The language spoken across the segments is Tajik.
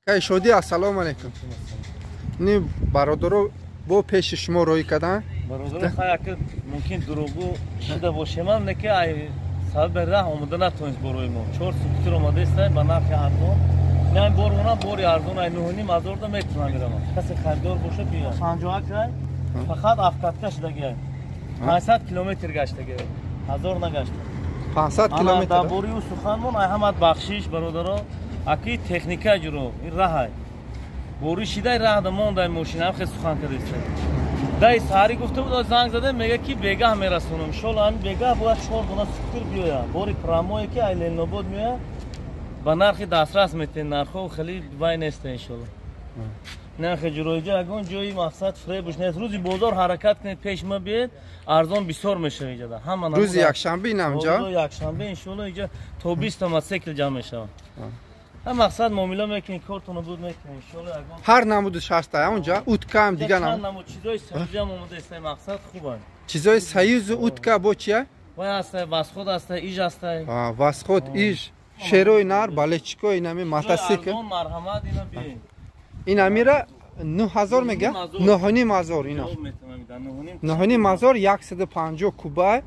Кай Шодӣ, ассалому алайкум. Ни бародаро бо пеши шумо роҳӣ кардан. Бародаро, хай ака, мумкин дурӯғгӯ шида бошем, не ки ай сабаби раҳ омода натонист борои мо. 4 скутер омодаиста ба нархи арзон. Ман бор онам бори арзон ай 9,5 ҳазор да метавонам мирамам. Касе харидор боша биёд. 51 ай фақат обкатка шудагиай. 500 километр гаштагиай. 1000 нагашта. 500 километр. Дар бораи ӯ суханмон ай ҳамат бахшиш бародаро. Аки техника ҷуро ин раҳай. Бори шидай раҳда мондай мошина ҳам хел сухан кардааст. Дай саҳарӣ гуфта буд, занг зада мега ки бегаҳ мерасонам. Иншоалло ҳамин бегаҳ бояд 4 дона скутер биёяд. Бори промое ки ай Ленинобод меояд ба нархи дастрас метен, нархҳо хеле вай неста иншоалло. Нархи ҷуроиҷа ягон ҷои мақсад фиребуш нест. Рӯзи бозор ҳаракат кунед, пеш ма биед, арзон бисёр мешавад иҷада. Ҳама рӯзи якшанбе инамҷа? Рӯзи якшанбе иншоалло иҷа то 20 та мотосикл ҷамъ мешавад. Ҳам мақсад муомила мекунед, кортонро буд мекунед иншоалло ягон. Ҳар намуду шаста онҷа уткаам дига нам. Намуд чизои союзам омода иста, мақсад хубанд. Чизои союзу утка бо чия? Вай аста, Восход аста, Иж аста. Восход, Иж, шерои нар, балечико, инами мотосикл. Марҳамат, ина биед. Ин амира 9000 мега? 9,5 ҳазор ина. 9,5 ҳазор, 150 кубай.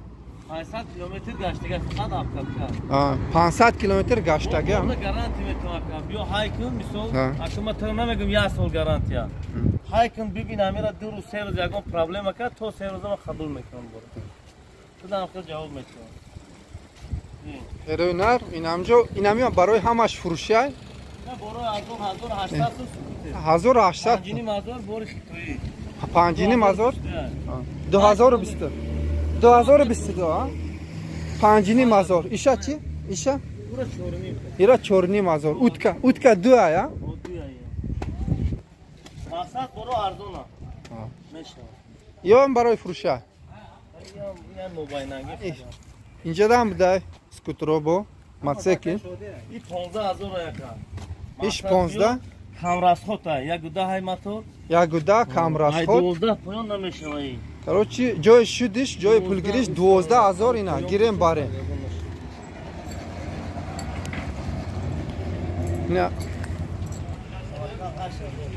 500 километр гаштага фақат обкатка. 500 километр гаштага. Гарантия метавонам. Биё ҳай кун, мисол, ака ма тара намегум 1 сол гарантия. Ҳай кун, бибин амира 2 рӯз, 3 рӯз ягон проблема кард, то 3 рӯза ман қабул мекунам бора. Тудам хел ҷавоб метавонам. Шерои нар, инамҷо, инамиё барои ҳамаш фурӯшиай? Борои 1800 сум. 1800. 5,5 ҳазор бори хитоӣ. 5,5 ҳазор? 2020. 2022, 5,5 ҳазор. Иша чи? Иша? Ира 4,5 ҳазор. Утка, утка ду ая? Мақсад боро арзона. Мешавад. Ё барои фурӯша? Инҷа дам будай скутеро бо мотосикл. И 15 000 яка. Иш 15? Камрасход ай, 1,2 ҳай мотор. 1,2 камрасход. 12 поён намешавад. Короче, ҷои шудиш, ҷои пулгириш 12 000 ина, гирем барем. Ина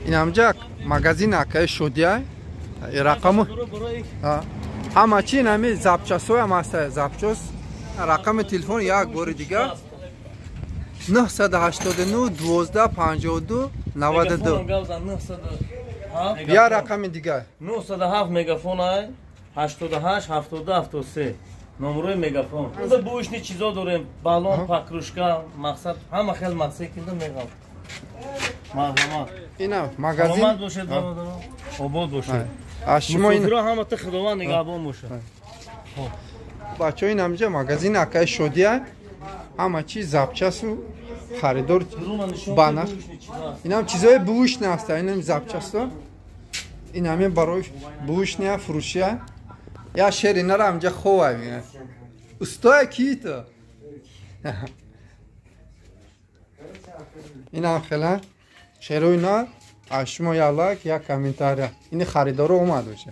инамҷа магазин акаи Шодиай. Рақаму ҳама чи инами запчасоям ҳаста, запчас. Рақами телефон як бори дигар 989 12 52 92. Я рақами дигар 907 мегафон ай 88 72 73 номерои мегафон. Уза бушни чизо дорем, баллон, покрышка, мақсад ҳама хел мотосиклда меғалт. Марҳамат. Ина магазин. Саломат бошед бародаро, обод бошед. Аз шумо ин ҳама та Худованд нигаҳбон бошад. Бачаҳо, инамҷа магазин акаи Шодия, ҳама чи запчасу харидор ба нарх. Инам чизои бушни ҳаста, инам запчасто. Инами барои бушния фурӯшия. Я шер инара амҷа хова мегӯяд. Устоя ки ту? Инам хела шерои нар. Аз шумо як лайк, як комментария. Ини харидоро омад боша.